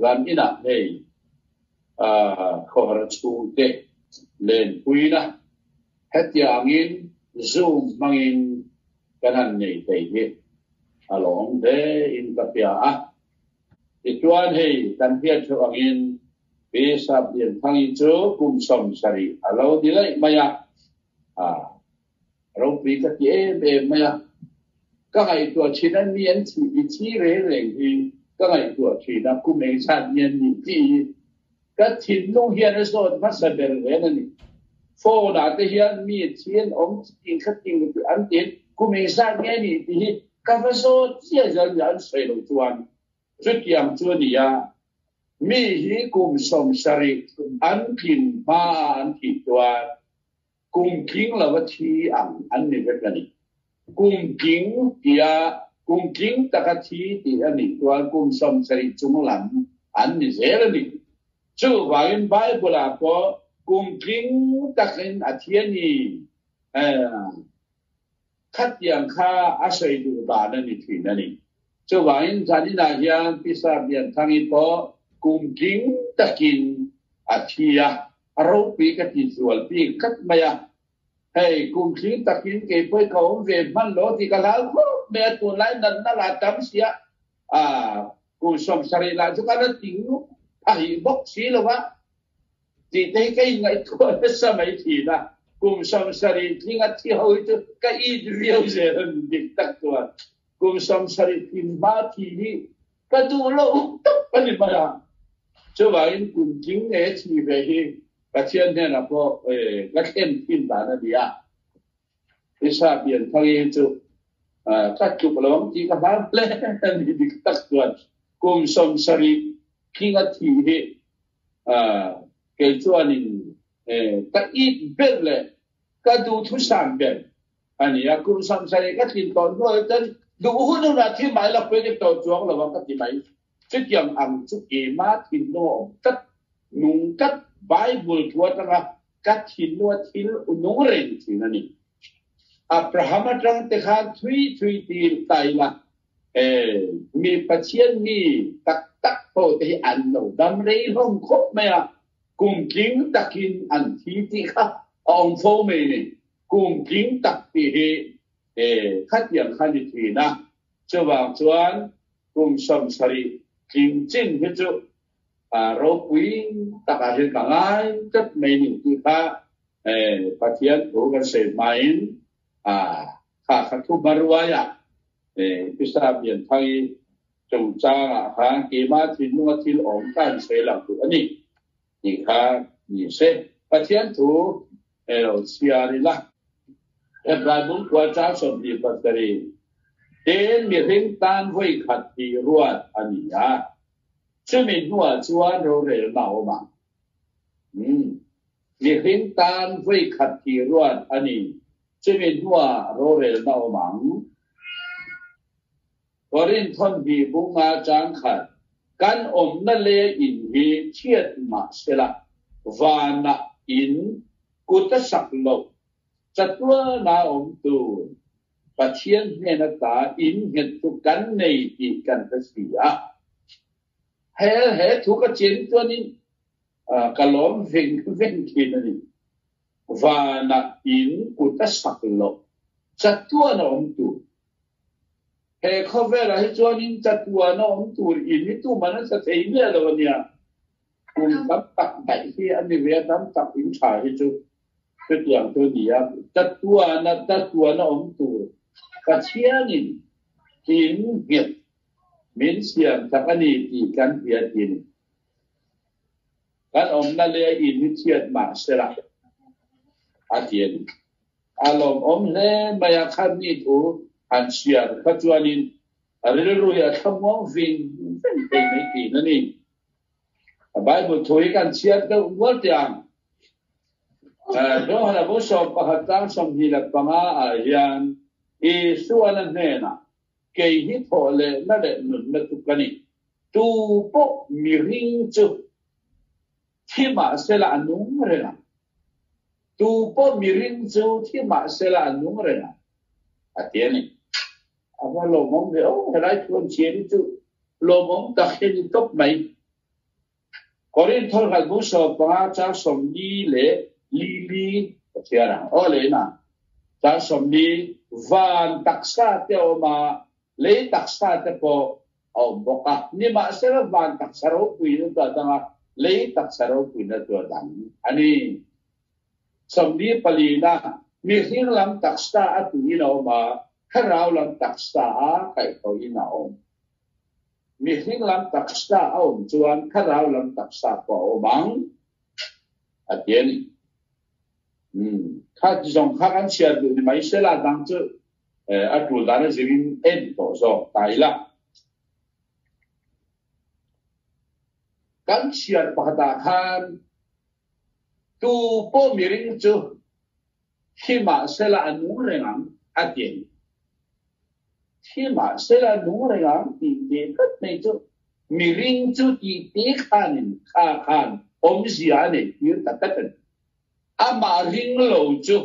Zan inah hei khawhar chhungte lenpuina hetiangin Zoom hmangin kan han nei thei hi a lawm hle in ka hria a. Tichuan hei kan hriat theuh angin Pi Saplianthangi chu kum 70 a lo ni laih mai a. Ropui ka ti em em mai a, ka ngaihtuah thin a mi an thih i thi reng reng hi ka ngaihtuah thin a, kum engzat mi an nih tih hi ka thinlung hian a zawt hmasa ber reng a ni. Phone ah te hian mi thi an awm ting kha ting an ti kum engzat nge nih tih hi ka va zawt chiah zel nia an sawi lo chuan chutiang chu a ni a, mi hi kum 70 an tlin hma a an thih chuan Kum tling lova thi ang an ni vek a ni. Kum tling tia kum tling taka thi tih a nih chuan kum 70 chung lam an ni zel a ni. Chuvangin Bible-ah pawh kum tling takin a thi a ni. Khatiang kha a sawi duh dan a ni thin a ni. Chuvangin zaninah hian Pi Saplianthangi pawh kum tling takin a thi a. A ropui ka ti zual bik tlat mai a, hei kum thling takin kei pawh ka awm ve hman lo tih ka hlau khawp mai a, tunlai natna lah tam sia, kum 70 lah chu ka la ting phahih bawk si lo va tih te hi ka inngaihtuah nasa mai thin a, kum 70 tling a thi ho hi chu ka it viau zel a ni dik tak chuan kum 70 tling hma thi hi Ka duh loh tak a ni mai a. Chuvangin kum tling nge thi ve hi Pathian hnenah pawh ka thlen thin dan a ni a. Isa pianthar hi chu ka tluk lo ang tih ka hlau hle a ni dik tak chuan kum 70 tling a thih hi kei chuanin ka it ber leh ka duhthusam ber A ni a, kum 70 ka tlin tawh hnuai chuan duh hun hunah thil mai la pui ni tawh chuang lo ang ka ti mai. Chutiang ang chu keimah thinlung a awm tlat, nung tlat, Bible thu atanga ka thinlunga thil nung reng thin a ni. Abraham atang te khan thui thui tir ta ila, mi Pathian mi tak tak ho te hi an lo dam rei hlawm khawp mai a, kum tling takin an thi tih kha a awm fo mai ni. Kum tling tak tih hi khatiang kha ni thin a, chuvang chuan kum 70 tling chin hi chu ropui takah hian ka ngai tlat mai ni tih kha Pathian thu kan sawi hmain kha kha thu hmaruaiah Pisa Pianthangi chungchangah khan keimah thinlunga thil awm kha an sawi lang duh a ni tih kha ni se. Pathian thu Elo chhiar ila. Hebrai bungkual chang 27 Tin, mihring tan vawi khat tih ruat a ni a, chumi hnuah chuan rorelna a awm ang. Umm, mihring tan vawi khat tih ruat a ni, chumi hnuah rorelna a awm ang. Korinth thawnhnih bunga chang khat, Kan awmna le in hi chhiat mah sela, vanah in kut a sak loh, chatuana awm tur Pathian hnen ata in nghet chu kan nei tih kan hre si a. He he thu ka chian chuanin ka lawm veng veng thin a ni. Vanah in kut a sak loh, chatuana awm tur He khawvelah hi chuanin chatuan a awm tur in hi tuman an sa thei miah lo a nia. Kum tam tak daih hi a ni ve a, tam tak in tha hi chu chutiang chu a ni a. Chatuan a, chatuan a awm tur Pathianin in nghet min siam tak a ni tih kan hria ti a ni. Kan awmna leh in hi chhiat mah sela a ti a ni. A lawmawm hle mai a, khatni thu han chhiar kha chuanin a rilru hi a thlamuang ving veng thei mai thin a ni. A Bible thu hi kan chhiar deuh nual teh ang. Johana bu 11 tlang 25 ah hian Isuan a hnenah, Kei hi thawh lehna leh nunna chu ka ni. Tu pawh mihring chu thi mahsela a nung reng ang. Tu pawh mihring chu thi mahsela a nung reng ang, a ti a ni. A va lawmawm ve aw, helai thu an chhiar hi chu Lawmawm tak hi a ni tawp mai. Korinth kal bu 15 chang 42 ka chhiar ang. Aw le na. Chang 40 van taksa te a awm a, lei taksa te pawh a awm bawk a. Nimahsela van taksa ropuina chu a dang a, lei taksa ropuina chu a dang a ni. 44 mihring lam taksa a tuin a awm a, thlarau lam taksa a kaihthawhin a awm. Mihring lam taksa a awm chuan thlarau lam taksa pawh a awm ang, a ti a ni. Umm, kha ti zawng kha kan chhiar duh ni mai sela dang chu a tul dan a zirin en tawh zawk ta ila. Kan chhiar pakhatah khan tu pawh miring chu Thi mahsela a nung reng ang, a ti a ni. Thi mahsela a nung reng ang tih ve tlat mai chu miring chu tih te khanin kha khan awmzia a neih tir ta tlat a ni. Amah ring lo chu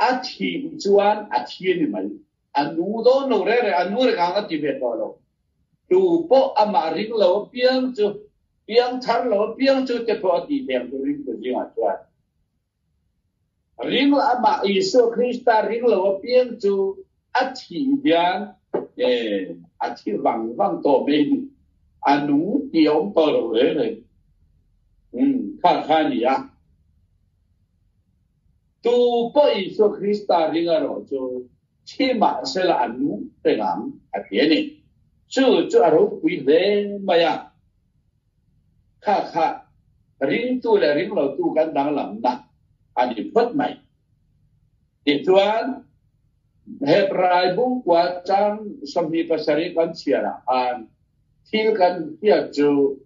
a thih chuan a thi a ni mai. A nung dawn lo reng reng, a nung reng ang a ti ve tawh lo. Tu pawh amah ring lo apiang chu, piangthar lo apiang chu te pawh a tih ve ang chu ringtu zingah chuan. Ring amah Isua Krista ring lo apiang chu a thih hian a thi vang vang tawh mai ni. A nung tih a awm tawh lo reng reng. Kha kha a ni a. Tu pawh Isua Krista ring erawh chu thi mahsela a nung reng ang a ti a ni. Chu chu a ropui hle mai a. Kha kha ringtu leh ringlotu kan danglamna a ni phawt mai. Tichuan, Hebrai bungkua chang 27 kan chhiar ah khan thil kan hriat chu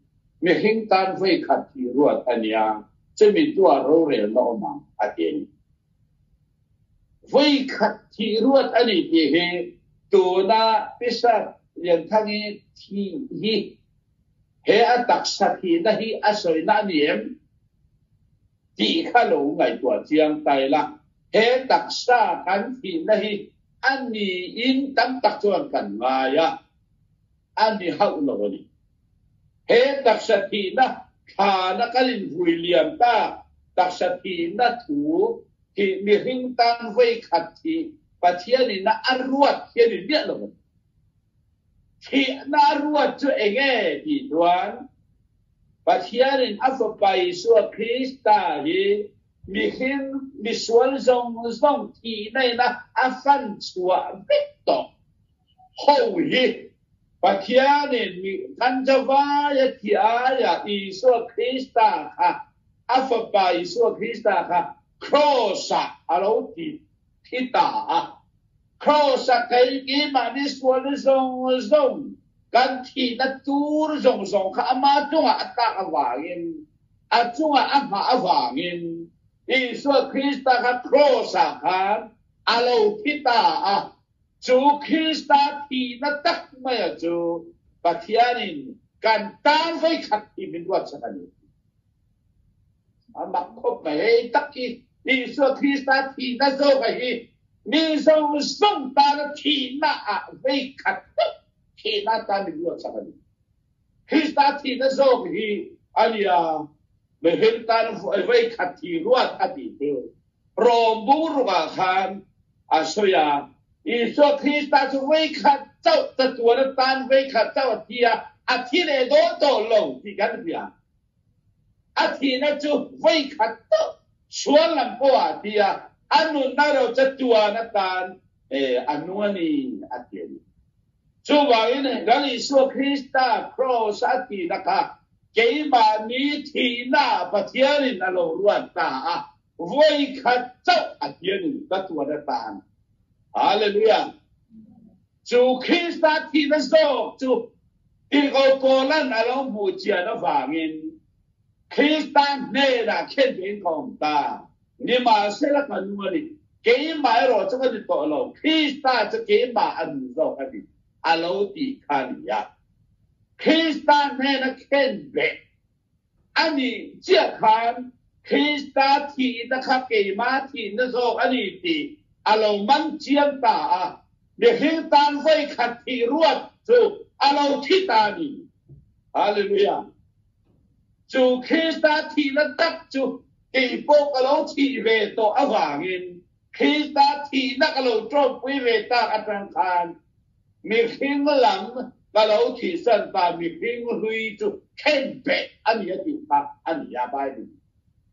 mihring tan vawi khat hi ruat a nia, chumi tuah rorelna awm ang a ti a ni. Vawi khat thih ruat a ni tih hi tuna Pisat Lianthangi thih hi He a taksa thihna hi a sawina a ni em? Tih kha lo ngaihtuah chiang ta ila, he taksa kan thihna hi a niin tam tak chuan kan ngai a, a ni hauh lo a ni. He taksa thihna thlana kan invui liam tak taksa thihna thu hi mihring tan vawikhat thih Pathianin a ruat hi a ni miah lo a ni. Thihna a ruat chu eng nge tih chuan Pathianin a Fapa Isua Krista hi mihring misual zawng zawng thihna ina a fan chhuah vek tawh ho hi Pathianin mi kan zavaia thih aia Isua Krista kha a Fapa Isua Krista kha Kraws-ah a lo ti thi ta a. Kraws-a kei keimahni sualna zawng zawng, kan thihna tur zawng zawng kha ama chungah a tlak avangin, a chungah a nghah avangin, Isua Krista kha Kraws-ah khan a lo thi ta a. Chu Krista thihna tak maia chu Pathianin kan tan vawikhat hi min ruatsak a ni. A mak khawp mai. Hei tak hi Isua Krista thihna zawk a hi mi zawng zawng tana thihna ah vei khat tak thihna atan min ruatsak a ni. Krista thihna zawk hi a nia mihring tan vei khat thi ruat a tih chu Rom bungrukah khan a sawi a. Isua Krista chu vei khat chauh chatuan atan vei khat chauh a thi a, a thi leh dawn tawh lo tih kan hria. A thihna chu vawi khat tawh sual lam pawh ah a thi a, a nunna ro chatuan atan a nung a ni a ti a ni. Chuvangin Lal Isua Krista Kraws a thihna kha keimahni thihna ah Pathianin a lo ruat ta a, vawi khat chauh a thi a ni chatuan atan. Hallelujah! Chu Krista thihna zawk chu Tirhkoh Paulan a lo hmuh chian avangin Krista hnenah khen vein ka awm ta. Nimahsela ka nu a ni, keimah erawh chu ka ni tawh lo, Krista chu keimah a nu zawk a ni, a lo tih kha a ni a. Krista hnena khen beh a nih chiah khan Krista thihna kha keimah thihna zawk a ni tih a lo man chiang ta a. Mihring tan vawikhat thih ruat chu. a lo thi ta a ni. Hallelujah! Chu Krista thihna tak chu kei pawh ka lo thih ve tawh avangin Krista thihna ka lo ṭawmpui ve tak aṭang khan mihring lam ka lo thihsan ta, mihring hlui chu khen beh a ni a tih kha a ni a, Bible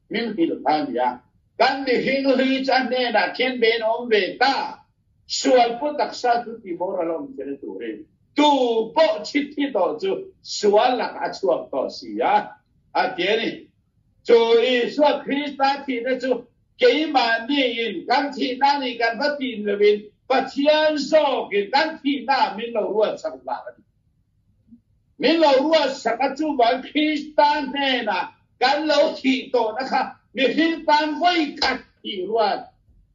min hrilh kha a ni a. Kan mihring hlui chu a hnenah khen behin a awm ve ta. Sual pu taksa chu tihboral a awm zel turin tu pawh chhithi tawh chu sual lakah a chhuak tawh si a, a ti a ni. Chu Isua Krista thihna chu keimahniin kan thihna nih kan va tin loin Pathian zawkin kan thihna min lo ruatsak vang a ni. Min lo ruatsak a chuvang Krista hnenah kan lo thih tawhna kha mihring tan vawi khat thih ruat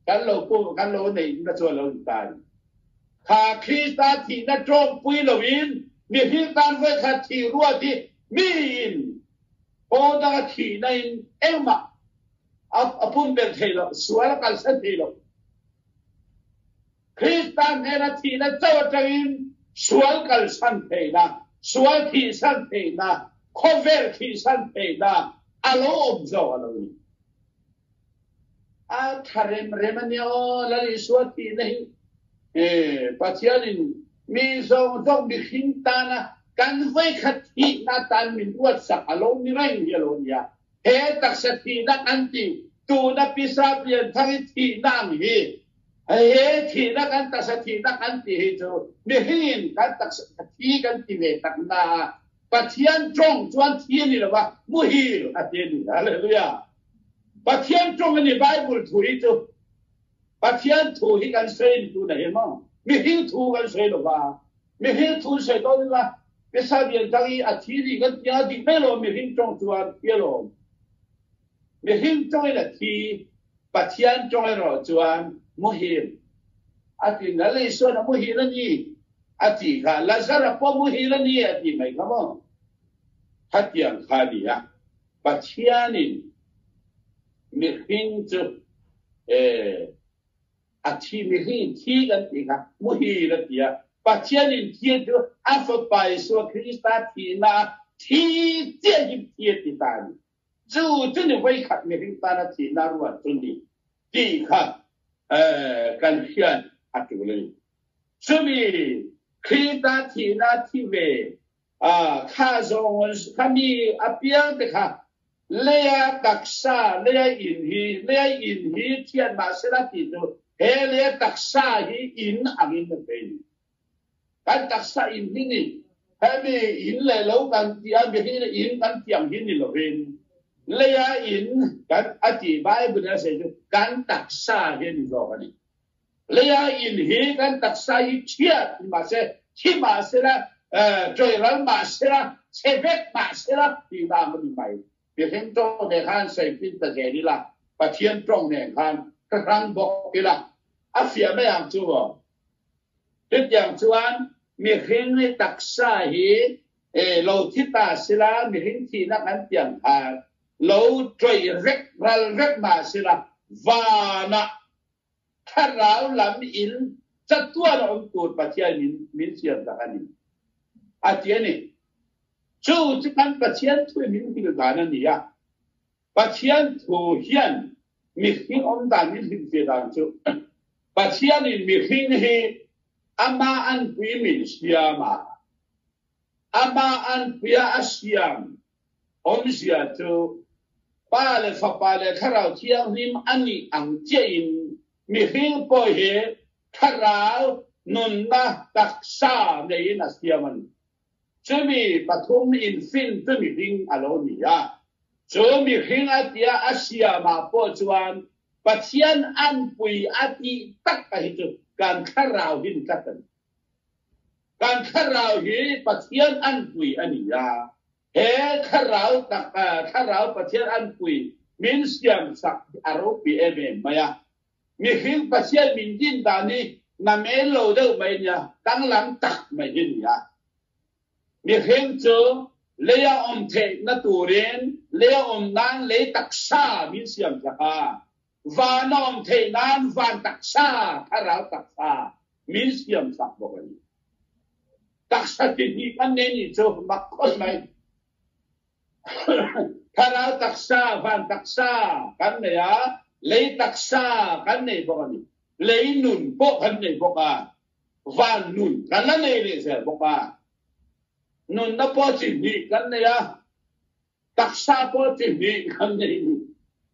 kan lo pu kan lo neih na chu a lo ni ta a ni. Kha Krista thihna tawngpui loin mihring tan vawi khat thih ruat hi miin Aw danga thihna in engmah a pumpelh thei lo, sual a kalsan thei lo. Krista hnena thihna chauh atangin sual kalsan theihna, sual thihsan theihna, khawvel thihsan theihna a lo awm zawk a lo ni. A tha rem rem a nia aw, Lal Isua thihna hi Pathianin mi zawng zawng mihring tana kan vawikhat thihna atan min ruatsak a lo ni reng hi a lo nia. He taksa thihna kan tih tuna pisa pianthar i thihna ang hi, he thihna kan taksa thihna kan tih hi chu mihringin kan taksa thi kan ti ve tak na a, Pathian tawng chuan thi a ni lo va, muhil a ti a ni. Hallelujah! Pathian tawng a ni Bible thu hi chu. Pathian thu hi kan sawi a ni tuna hi maw? Mihring thu kan sawi lo va, mihring thu sawi dawn ila pesa lian dang i a thi rih kan tia dik mai lo mihring tawng chuan thi alawm. Mihring tawngin a thi, Pathian tawng erawh chuan muhil a ti. Lal Isuan a muhil a ni a tih kha, Lazara pawh muhil a ni a tih mai kha maw? Khatiang kha a ni a. Pathianin mihring chu a thi, mihring thi kan tih kha muhil a ti a. Pathianin thi chu a Fapa Isua Krista thihna a thi chiah hi thi a ti ta a ni. Chu chu ni vawikhat mihring tana thihna ruat chu ni tih kha kan hriat a tul a ni. Chumi Krista thihna thi ve Kha zawng kha mi apiang te kha leia taksa, leia in hi, leia in hi thian mah sela tih chu he leia taksa hi in angin a thei ni. Kan taksa in hi ni. Hemi in leh lo kan tih a, mihring in in kan tih ang hi ni lovin leia in kan a tih Bible in a sawi chu kan taksa hi a ni zawk a ni. Leia in hi kan taksa hi thiat ni mahse, thi mahsela, ṭawihral mahsela, chhe vek mahsela tih vang a ni mai. Mihring ṭawng nen khan sawi pin ta zel ila, Pathian ṭawng nen khan ka hrang bawk ila, a fiah mai ang chu maw? Chutiang chuan mihring taksa hi lo thi ta sila, mihring thihna kan tiang khan lo ṭawih rek ral vek mahsela, vanah Thlarau lam in chatuan a awm tur Pathian in min siam tak a ni, a ti a ni. Chu chu kan Pathian thu in min hrilh dan a ni a. Pathian thu hian mihring awm dan min hrilhfiah dan chu Pathian in mihring hi amah anpui min siam a, amah anpuia a siam Awmzia chu Pa leh Fapa leh Thlarau Thianghlim a nih ang chiahin mihring pawh hi thlarau nunna taksa neiin a siam a ni. Chumi pathum infin chu mihring a lo ni a. Chu mihring a tia a siamah pawh chuan Pathian anpui a tih tak a hi chu kan thlarau hi ni tlat a ni. Kan thlarau hi Pathian anpui a ni a, he thlarau tak thlarau Pathian anpui min siamsak hi a ropui em em mai a. Mihring Pathian min din dan hi namen lo deuh mai a nia, danglam tak mai hi a ni a. Mihring chu leia awm theihna turin leia awm nan lei taksa min siamsak a, Van a awm theih nan van taksa, thlarau taksa min siamsak bawk a ni. Taksa chi hnih kan nei nih chu mak khawp mai. Thlarau taksa, van taksa kan nei a, lei taksa kan nei bawk a ni. Lei nun pawh kan nei bawk a, van nun kan la nei leh zel bawk a. Nunna pawh chi hnih kan nei a, Taksa pawh chi hnih kan nei ni.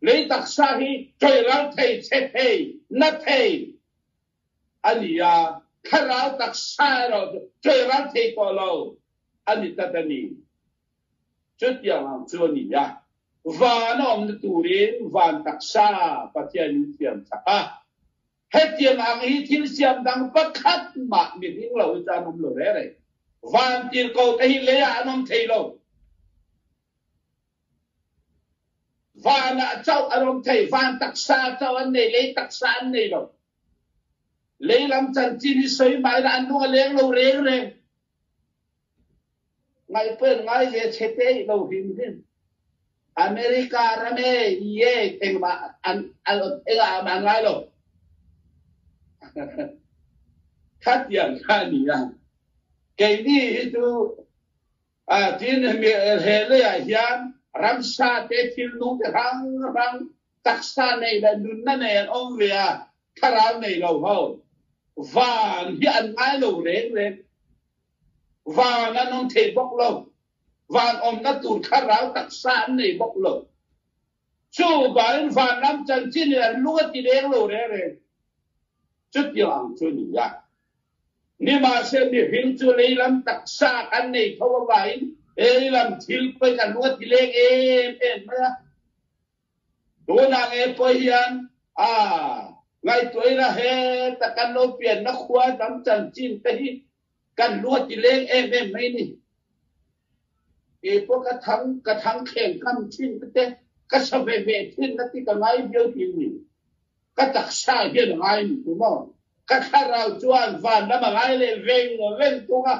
Lei taksa hi ṭoiral thei, chhe thei, na thei a ni a, thlarau taksa erawh chu ṭoiral thei tawh lo a ni tlat a ni. Chutiang ang chu a ni a, van a awmna turin van taksa Pathian in thiam chak a. Hetiang ang hi thil siam dang pakhat mah mihring lo hi chu an awm lo reng reng. Van tirhkoh te hi leiah an awm thei lo. Vanah chauh an awm thei. Van taksa chauh an nei, lei taksa an nei lo. Lei lam chanchin hi sawi mah ila an lung a leng lo reng reng. Ngaihpuian ngai ve che te ih lo hrim hrim. America ram e i e engmah an engah an ngai lo. Khatiang kha a ni a. Keini hi chu tin he leiah hian ramsa te thilnung te hrang hrang taksa nei leh nunna nei an awm ve a, thlarau nei lo ho van hi an ngai lo reng reng. Van an awm thei bawk lo. Van awmna tur thlarau taksa an nei bawk lo. Chuvangin van lam chanchin in an lung a ti leng lo reng reng. Chutiang ang chu a ni a. Nimahse mihring chu lei lam taksa kan nei tho avangin lei lam thil pawhin kan lung a ti leng em em mai a. Tunah nge pawh hian a ngaihtuah ila heta kan lo pianna khua dang chanchin te hi kan lu a ti leng em em mai ni. Kei pawh ka thang ka thang thleng kam thin te te ka sa ve ve thin na ti ka ngai viau thin ni. Ka taksa hian a ngai ni tu maw? Ka thlarau chuan van lam a ngai leh veng veng tung a.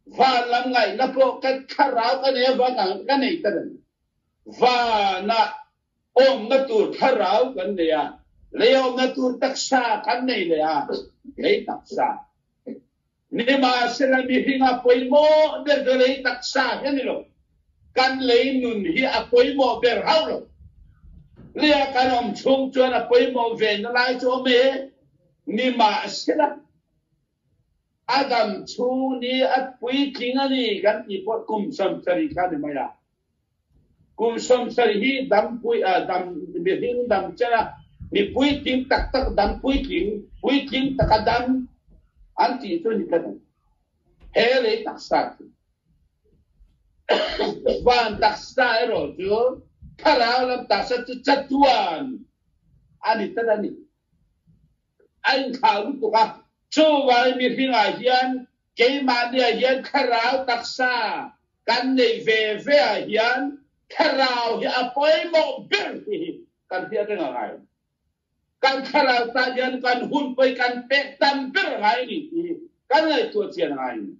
Van lam ngaihna pawh ka thlarau ka nei avang ang ka nei ta reng. Vanah awmna tur thlarau kan nei a, lei awmna tur taksa kan nei leh a, lei taksa. Nimahsela mihring a pawimawh ber chu lei taksa hi a ni lo. Kan lei nun hi a pawimawh ber hauh lo. Leia kan awm chhung chuan a pawimawh ve na lai chu awm e. Nimahsela A dam chhung ni a puitling a ni kan tih pawh kum 70 kha a ni mai a. Kum 70 hi dam pui a dam mihring dam chen a, mi puitling tak tak dam puitling, puitling taka dam an tih chu ni tlat ang. He lei taksa chu van taksa erawh chu thlarau lam taksa chu chatuan a ni tlat a ni. A inthlau lutuk a. Chuvangin mihringah hian keimahniah hian thlarau taksa kan neih ve ve ah hian thlarau hi a pawimawh ber tih hi kan hriat reng a ngai. Kan thlarau tah hian kan hun pawi kan pek tam ber a ngai a ni tih hi kan ngaihtuah chian a ngai a ni.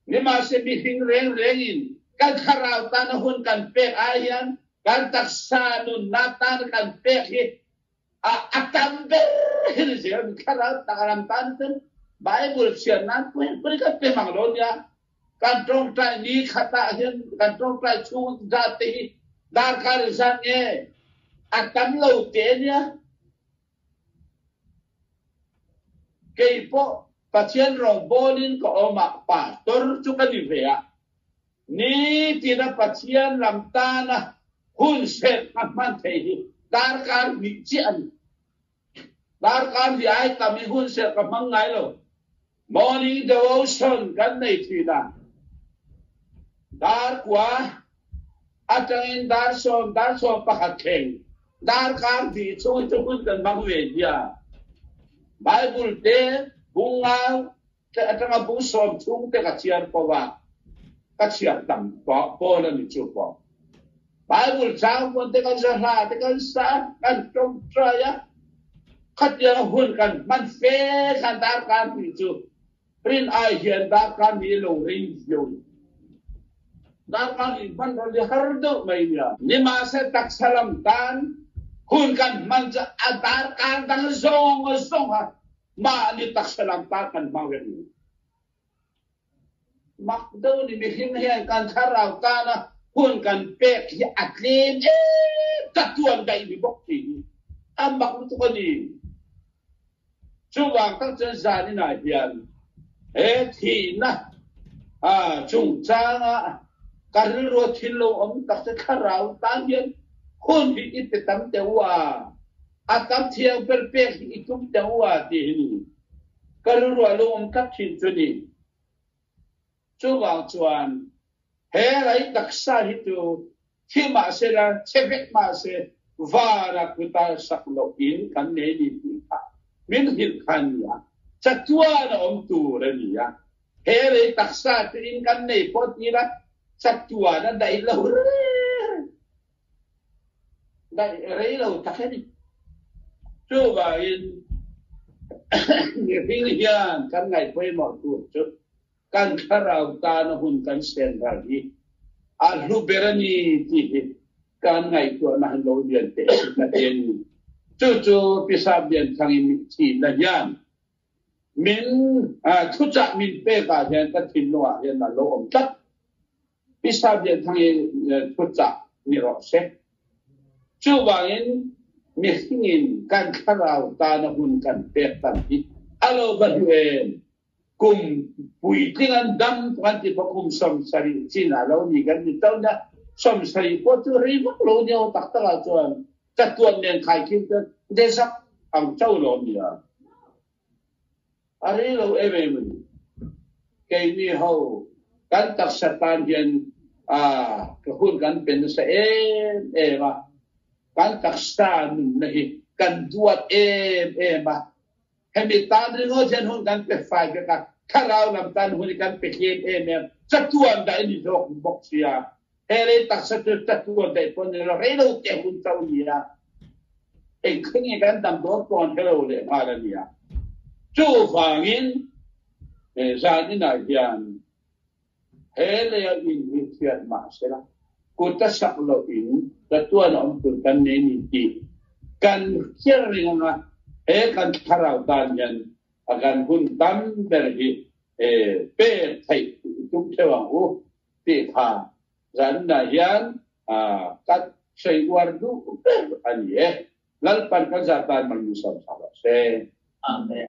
Nimahse mihring reng rengin kan thlarau tana hun kan pek ai hian kan taksa nunnak tana kan pek hi A tam ber hi ni zel thlarau tak ram tan cun Bible chhiar nan pui pui kan pe mang lo nia. Kan tawngtai ni khat ah hin kan tawngtai chung zat te hi darkar zat nge a tam lo te nia. Kei pawh Pathian rawngbawl in ka awm ah pastor chu ka ni ve a. Nitin a Pathian lam tan a hun serh a hman thei hi darkar hnih chiah a ni. Darkar hnih ai tam hi hun serh ka hmang ngai lo. Morning devotion kan nei thin a, dar kua atangin dar sawm, dar 11 thleng darkar hnih chung hi chu hun kan hmang ve hiya. Bible te bung nga te atanga bung sawm chung te ka chhiar ko a, ka chhiar tam pawl a ni chu pawh. Bible chang pawn te kan zahla te kan sa kan tawngtai a, khatiang hun kan hman fe khan darkar hnih chu rin ai hian darkar hnih lo rei viau ni. Darkar hnih hman rawn hi har deuh mai nia. Nimahse taksa lam tan hun kan hman chu a darkar dang zawng zawng a mahni taksa lam tan kan hmang reng ni. Mak deuh ni mihring hian kan thlarau tana hun kan pek hi a tlem em ka tuan daih ni bawk tih hi a mak lutuk a ni. Chuvang tak chuan zan inah hian he thihna chungchanga ka rilrua thil lo awm tak chu thlarau tan hian hun hi i pe tam teh u a, a tam thiang ber pek hi i tum teh u a tih hi ni. Ka rilrua lo awm tlat thin chu ni. Chuvang chuan he lei taksa hi chu thi mah se la, chhe vek mah se, vana kuta sak loh in kan nei ni tih kha min hrilh kha a ni a, chatuan a awm tur a ni a. He lei taksa chu in kan nei pawh ti la, chatuan a daih lo reng. Daih rei lo tak a ni. Chuvangin mihring hian kan ngaih pawimawh tur chu kan thlarau tana hun kan sen ral hi a hlu ber a ni tih hi kan ngaihtuahna han lo lian teh si ta te a ni. Chu chu Pisap Lianthangin mitthihna hian min thuchah min pekah hian ka thinlungah hian a lo awm tlat. Pisa Biathang i thucah ni rawh seh. Cuvangin mihring in kan thlarau tana hun kan pek tam hi a lo va hlu em! Kum puitling an dam kan ti pawh kum 70 chin ah lo ni kan ti to nia. 70 pawh cu rei vak lo nia aw taktak ah cun catuan nen khaikhin cun dezak ang co lo nia. A rei lo em em a ni. Keini ho kan taksa tan hian ka hun kan pe nasa em em a, kan taksa nunna hi kan duat em em a. Hemi tan ringawt hian hun kan pe fai vek a, thlarau lam tan hun hi kan pe tlem em em. Chatuan dah i ni zawk bawk sia. He lei taksa chu chatuan daih pawh ni lo, rei lo te hun chauh a ni a. Engthil nge kan dam dawn pawh an hre lo leh nghal a nia. Chuvangin zan inah hian he leia in hi hriat mah sela, kut a sak loh in chatuan a awm tur kan nei ni tih kan hriat reng anga he kan thlarau tan hian a kan hun tam ber hi pek theih i tum theuh ang u tih kha Zanna hian ka sawi uar duh ber a ni e. Lalpan kan zah tan man min sawm sak rawh se. Amen.